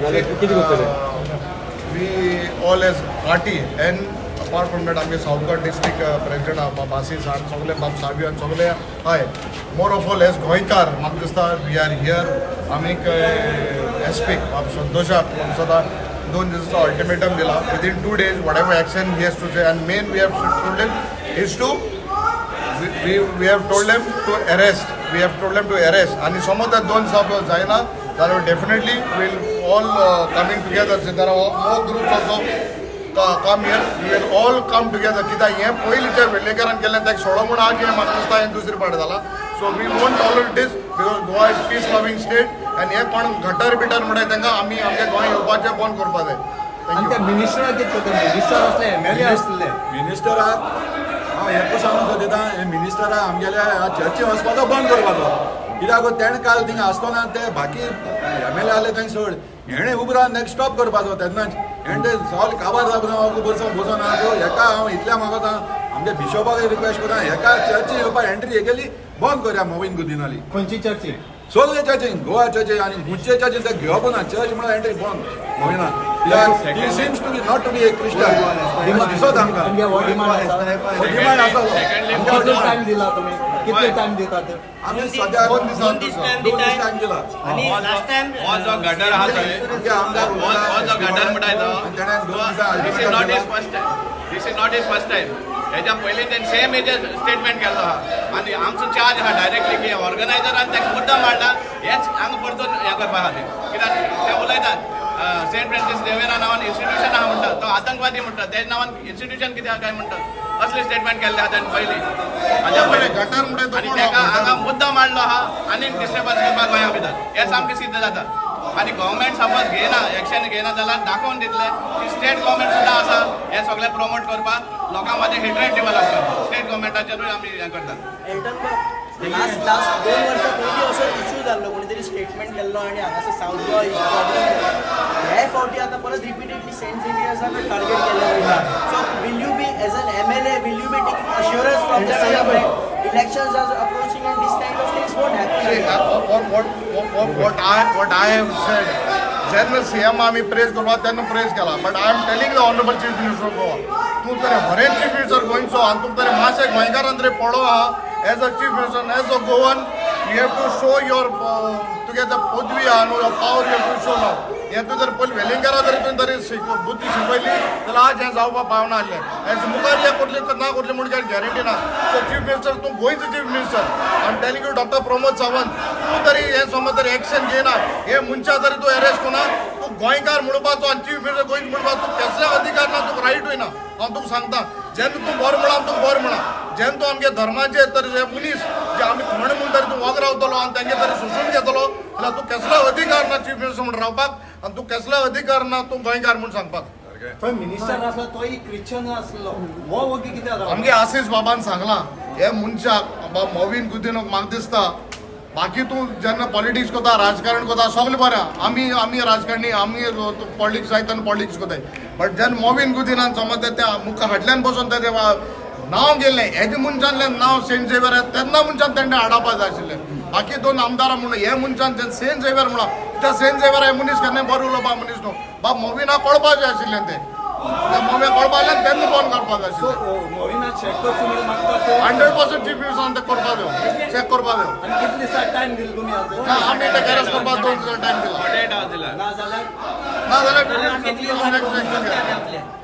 जाल्यार कितें करतले? We all as party and apart from that आमगे सावथ गोवा डिस्ट्रिक्ट प्रेसिडेंट बाब आसीस आनी सगळे बाब सावियो आनी सगळे हय, मोर ऑफ ऑल एज गोंयकार म्हाका दिसता we are here. आमी एस पीक बाब संतोषाक म्हाका दिसता 2 दिसाचो अल्टिमेटम दिला. Within 2 days, whatever action he has to say, and main we have told him is to we have told them to arrest, we have told them to arrest. आणि समज त्या 2 दिसां जायना जाल्यार definitely we'll all coming together. There are more groups also come here, we will all come together. कित्याक हें पयलींच्या वेर्लेकरान केल्लें, ताका सोडो म्हूण आज हें म्हाका दिसता हें दुसरी पाट जाला. So we won't tolerate this because Goa is peace loving state आनी हें कोण गटर बिटर म्हणटा, तांकां आमी आमच्या गोंय येवपाचें बंद करपा जाय. आनी त्या मिनिस्टराक कितें करता? मिनिस्टर आसले, एमएलए आसले. मिनिस्टराक हांव हें सांगूंक सोदिता, हे मिनिस्टराक आमगेल्या ह्या चर्ची वचपाचो बंद करपाचो. कित्याक तेणें काल थिंगा आसतना ते बाकी एमएलए आहले थंय सोड, हेणें उबरान तांकां स्टॉप करपाचो तेन्नाच. हेणें ते सगळे काबार जावपा बसून बसून आहा. सो हेका हांव इतल्या मागता, आमच्या बिशोपाक रिक्वेस्ट करता, हेका चर्ची येवपाक एंट्री हेगेली बंद करया मोविन गुदिनाली. खंयची चर्ची? सगळे चर्चीन, गोवा चर्ची आनी खुंयचे चर्चीन ते घेवप ना. चर्च म्हणल्यार एंट्री बंद मोविना. He seems to be not to be a Christian दिसत आमकां. तुमगे हो डिमांड आसा? हो डिमांड आसा. कितलो टायम दिला तुमी? कितले टायम दितात? आमी सद्या 2 दिसां. 2 दीस टायम 2 दीस दिताय. टायम दिला. आणि लास्ट टायम हो जो गटर आहा थंय, आमचे आमदार हो जो गटर म्हणटाय तो, आनी तेणें 2 दिसां this is not his first time, this is not his first time. हेच्या पयलीं तेणें सेम हेजे स्टेटमेंट केल्लो आहा आनी आमचो चार्ज आहा डायरेक्टली की ऑर्गनायझरान ताका मुद्दम हाडला. हेच हांगा परतून हें करपा खातीर, कित्याक ते उलयतात सेंट फ्रांसीस झेवियरा नांवान इन्स्टिट्यूशन आहा म्हणटा, तो आतंकवादी म्हणटा, तेज नांवान इन्स्टिट्यूशन कित्याक काय म्हणटा. असले स्टेटमेंट केल्ले आहा ताणें पयलीं, हाच्या पयलीं. गटर म्हणटा तो आनी कोण? ताका हांगा मुद्दम हाडलो आहा आनी डिस्टर्बन्स करपाक गोंया भितर, हें सामकें सिद्ध जाता. आनी गव्हर्मेंट सपोज घेयना, एक्शन घेयना जाल्यार दाखोवन दितले की स्टेट गव्हर्मेंट सुद्दां आसा हें सगळें प्रमोट करपाक, लोकां मदीं हेट्रेड डिवेलप करपाक. स्टेट गव्हर्मेंटाचेरूय आमी हें करतात. एल्टन बाब, लास्ट लास्ट 2 वर्सां पयलीं असो इशू जाल्लो, कोणी तरी स्टेटमेंट केल्लो आनी हांगासर सावथ गोवा प्रॉब्लेम जालो. हे फावटी आतां परत रिपिटेडली सेंट झेवियर्साक टार्गेट केल्लें वयता. So will you be, as an MLA, will you be taking assurance from the CM? Elections are approaching and this kind of things won't See, happen. what I have said, जेन्ना CM आमी press करपा तेन्ना press केला, but I am telling the honourable Chief Minister of Goa, तूं तरी हरेक chief minister गोंयचो आनी तूं तरी मातशें गोंयकारान तरी पडो आहा. As a Chief Minister, as a Goan, you have to show your तुगे ते पदवी आहा न्हू, your power you have to show now. हें तूं जर पयलीं वेलिंगकारा जरी तुवें तरी बुद्धी शिकयली जाल्यार आज हें जावपाक पावना आसलें. हें मुखार हें करतली ना करतली म्हूण काय गॅरंटी ना. सो चीफ मिनिस्टर, तूं गोंयचो chief minister, I am telling you, Doctor Pramod Sawant, तूं तरी हें समज तरी एक्शन घेयना, हे मनशा तरी तूं अरेस्ट कोना, तूं गोंयकार म्हणपाचो आनी चीफ मिनिस्टर गोंयच म्हणपाचो तूं कसले अधिकार ना, तुका रायटूय ना. हांव तुका सांगता, जेन्ना तूं बरो म्हणा, तुका बरो म्हणा. जेन्ना तूं आमगे धर्माचे तर जे मनीस जे आमी थंड म्हूण तरी तूं वग रावतलो आनी तेंगे तरी सोसून घेतलो जाल्यार तूं कसलो अधिकार ना चीफ मिनिस्टर म्हूण रावपाक आनी तूं कसलो अधिकार ना तूं गोंयकार म्हूण सांगपाक. थंय मिनिस्टर आसलो, तोय क्रिश्चन आसलो, हो वगी कित्याक रावलो? आमगे आसीस बाबान सांगलां, हे मनशाक, बाब मोविन गुदिनोक, म्हाका दिसता बाकी तूं जेन्ना पॉलिटिक्स करता, राजकारण करता, सगळें बरें आहा. आमी आमी राजकारणी, आमी पॉलिटिक्स जाय तेन्ना पॉलिटिक्स करताय, बट जेन्ना मोविन गुदिनान समज ते मुखार फाटल्यान बसून ते नांव गेल्लें हेजे मनशानलें नांव सेंट झेवियर, तेन्ना मनशान तेंणे हाडपा जाय आशिल्लें. बाकी दोन आमदारां म्हणून हे मनशान जेन्ना सेंट झेवियर म्हणा, त्या सेंट झेवियर हे मनीस केन्नाय बरो उलोवपा मनीस न्हू. बाब मोविना कळपा जाय आशिल्लें, तें त्या मोव्या कळपा आसलें तेन्ना बंद करपा जाय सो आशिल्लें. मोविना चॅक करचो म्हणून मागता तो. 100% चीफ मिनिस्टरान तें करपा जाय, चॅक करपा जाय. आनी कितले दिसा टायम दिलो तुमी आतां? ना, आमी ते अरेस्ट करपाक 2 दिसां टायम दिला. 48 आवर्स दिला. ना जाल्यार? ना जाल्यार एक्शन घेतले.